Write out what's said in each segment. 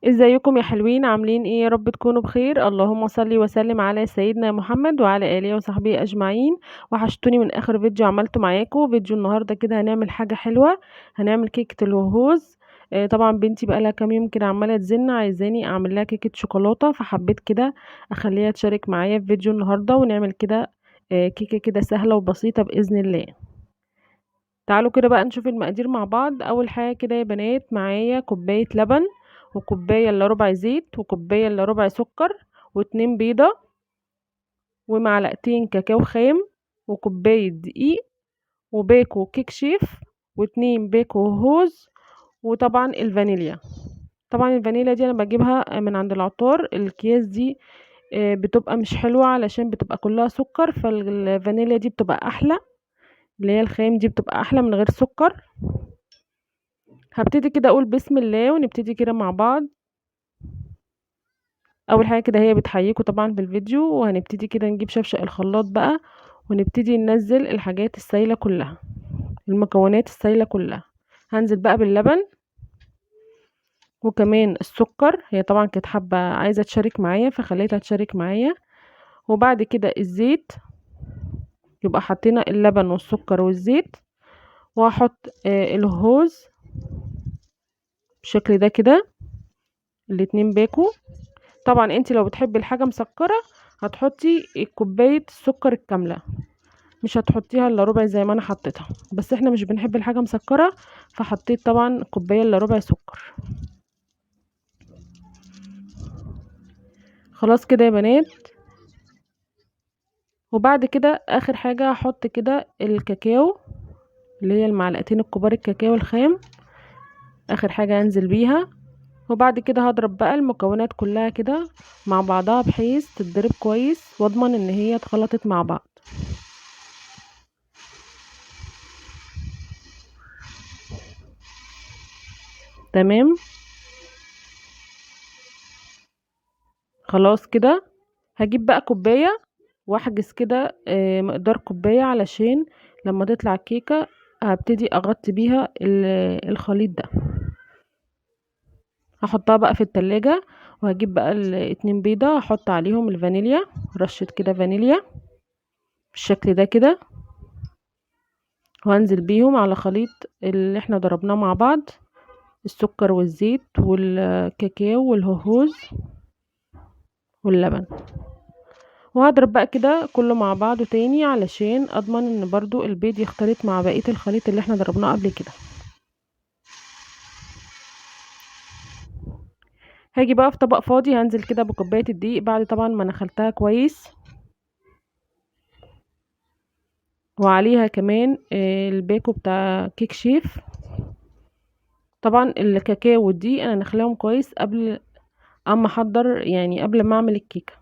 ازيكم يا حلوين؟ عاملين ايه؟ يا رب تكونوا بخير. اللهم صل وسلم على سيدنا محمد وعلى اله وصحبه اجمعين. وحشتوني من اخر فيديو عملته معاكم. فيديو النهارده كده هنعمل حاجة حلوة، هنعمل كيكة الهوهوز. طبعا بنتي بقى لها كام يوم كده عماله تزن عايزاني اعمل لها كيكة شوكولاتة، فحبيت كده اخليها تشارك معايا في فيديو النهارده ونعمل كده كيكة كده سهلة وبسيطة باذن الله. تعالوا كده بقى نشوف المقادير مع بعض. اول حاجة كده يا بنات، معايا كوباية لبن وكوبايه الا ربع زيت وكوبايه الا ربع سكر واتنين بيضة ومعلقتين كاكاو خام وكوبايه دقيق وباكو كيك شيف واتنين باكو هوز وطبعا الفانيليا. طبعا الفانيليا دي انا بجيبها من عند العطار. الكياس دي بتبقى مش حلوة علشان بتبقى كلها سكر، فالفانيليا دي بتبقى احلى، اللي هي الخام دي بتبقى احلى من غير سكر. هبتدي كده اقول بسم الله ونبتدي كده مع بعض. اول حاجة كده هي بتحييكوا طبعا في الفيديو، وهنبتدي كده نجيب شفشق الخلاط بقى ونبتدي ننزل الحاجات السايله كلها، المكونات السايله كلها. هنزل بقى باللبن وكمان السكر، هي طبعا كانت حابة عايزه تشارك معايا فخليتها تشارك معايا. وبعد كده الزيت، يبقى حطينا اللبن والسكر والزيت. وهحط الهوز بالشكل ده كده، الاتنين باكو. طبعا انت لو بتحبي الحاجة مسكره هتحطي كوباية السكر الكاملة، مش هتحطيها الا ربع زي ما انا حطيتها، بس احنا مش بنحب الحاجة مسكره فحطيت طبعا كوباية الا ربع سكر. خلاص كده يا بنات. وبعد كده اخر حاجة هحط كده الكاكاو اللي هي المعلقتين الكبار الكاكاو الخام، اخر حاجة هنزل بيها. وبعد كده هضرب بقى المكونات كلها كده مع بعضها بحيث تتضرب كويس واضمن ان هي اتخلطت مع بعض. تمام خلاص كده. هجيب بقى كوباية واحجز كده مقدار كوباية علشان لما تطلع الكيكه هبتدي اغطي بيها الخليط ده. هحطها بقى في التلاجة. وهجيب بقى الاتنين بيضة هحط عليهم الفانيليا، رشة كده فانيليا بالشكل ده كده، وهنزل بيهم على خليط اللي احنا ضربناه مع بعض، السكر والزيت والكاكاو والهوهوز واللبن. وهضرب بقى كده كله مع بعضه تاني علشان اضمن ان برضو البيض يختلط مع بقية الخليط اللي احنا ضربناه قبل كده. هاجي بقى في طبق فاضي هنزل كده بكوباية الدقيق بعد طبعا ما نخلتها كويس، وعليها كمان الباكو بتاع كيك شيف. طبعا الكاكاو والدقيق انا نخليهم كويس قبل اما احضر، يعني قبل ما اعمل الكيكه.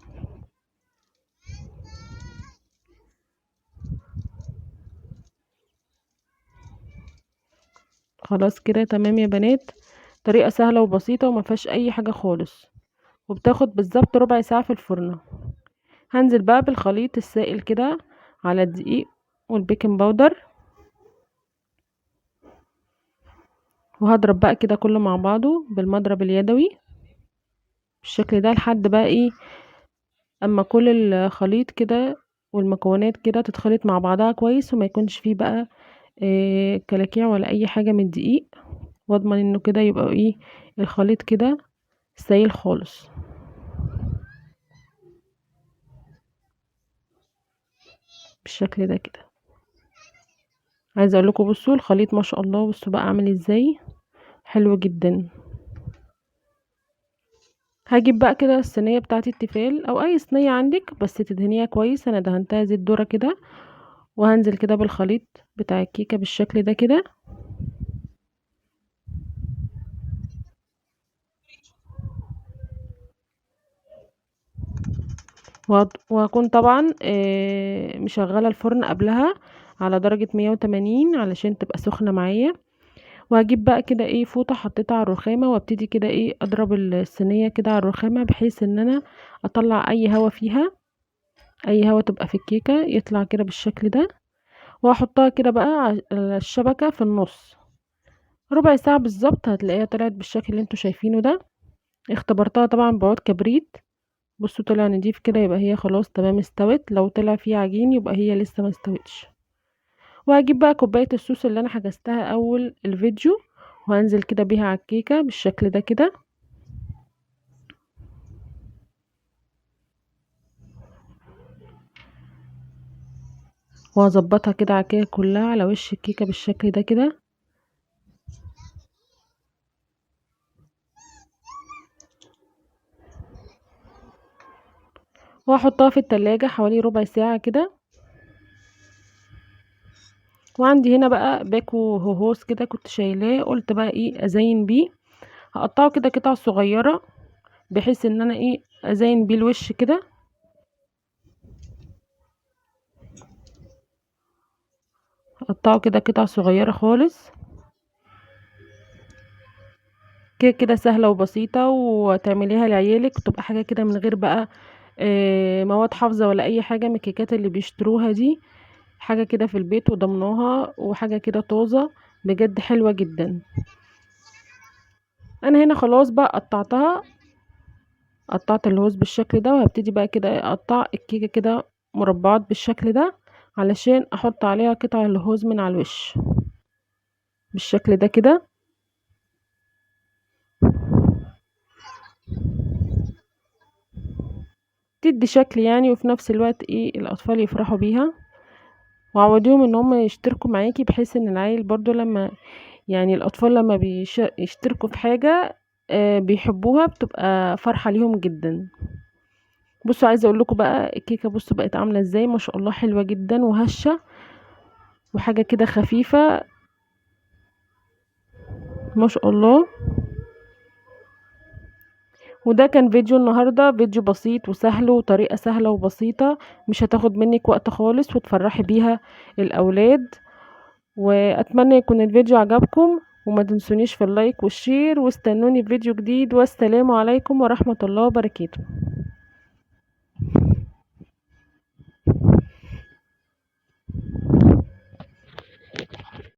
خلاص كده تمام يا بنات. طريقه سهلة وبسيطة وما فيهاش اي حاجة خالص، وبتاخد بالظبط ربع ساعة في الفرن. هنزل بقى بالخليط السائل كده على الدقيق والبيكنج باودر، وهضرب بقى كده كله مع بعضه بالمضرب اليدوي بالشكل ده لحد بقى ايه اما كل الخليط كده والمكونات كده تتخلط مع بعضها كويس، وما يكونش فيه بقى كلاكيع ولا اي حاجة من الدقيق، واضمن انه كده يبقى ايه الخليط كده سايل خالص. بالشكل ده كده. عايزه اقول لكم بصوا الخليط ما شاء الله، بصوا بقى عامل ازاي، حلو جدا. هجيب بقى كده الصينية بتاعتي التيفال او اي صينية عندك بس تدهنيها كويس. انا دهنتها زيت ذره كده، وهنزل كده بالخليط بتاع الكيكه بالشكل ده كده. وهكون طبعا مشغله الفرن قبلها على درجه 180 علشان تبقى سخنة معايا. وهجيب بقى كده ايه فوطه حطيتها على الرخامه، وابتدي كده ايه اضرب الصينية كده على الرخامه بحيث ان انا اطلع اي هوا فيها، اي هوا تبقى في الكيكه يطلع كده بالشكل ده. وهحطها كده بقى على الشبكة في النص ربع ساعة بالظبط، هتلاقيها طلعت بالشكل اللي انتوا شايفينه ده. اختبرتها طبعا بعود كبريت، بصوا طلع نضيف كده، يبقى هي خلاص تمام استوت. لو طلع فيه عجين يبقى هي لسه ما استوتش. وهجيب بقى كوباية الصوص اللي انا حجزتها اول الفيديو، وهنزل كده بيها على الكيكه بالشكل ده كده. وهظبطها كده على الكيكه كلها، على وش الكيكه بالشكل ده كده. وهحطها في التلاجة حوالي ربع ساعة كده. وعندي هنا بقى باكو هوهوس كده كنت شايلاه، قلت بقى ايه ازين بيه. هقطعه كده قطع صغيرة بحيث ان انا ايه ازين بيه الوش كده. هقطعه كده قطع صغيرة خالص كده كده، سهلة وبسيطة وتعمليها لعيالك، وتبقى حاجة كده من غير بقى مواد حافظة ولا اي حاجة من الكيكات اللي بيشتروها دي. حاجة كده في البيت وضمناها، وحاجة كده طازة بجد حلوة جدا. انا هنا خلاص بقى قطعتها، قطعت الهوز بالشكل ده، وهبتدي بقى كده اقطع الكيكة كده مربعات بالشكل ده علشان احط عليها قطع الهوز من على الوش بالشكل ده كده. تدي شكل يعني، وفي نفس الوقت ايه الاطفال يفرحوا بيها. وعوديهم ان هم يشتركوا معاكي، بحيث ان العيل برضو لما يعني الاطفال لما يشتركوا في حاجة بيحبوها بتبقى فرحة ليهم جدا. بصوا عايزة اقول لكم بقى الكيكة بصوا بقت عاملة ازاي، ما شاء الله حلوة جدا وهشة وحاجة كده خفيفة ما شاء الله. وده كان فيديو النهاردة، فيديو بسيط وسهل وطريقة سهلة وبسيطة، مش هتاخد منك وقت خالص، وتفرحي بيها الأولاد. وأتمنى يكون الفيديو عجبكم، وما تنسونيش في ال like وال share، واستنوني في فيديو جديد. والسلام عليكم ورحمة الله وبركاته.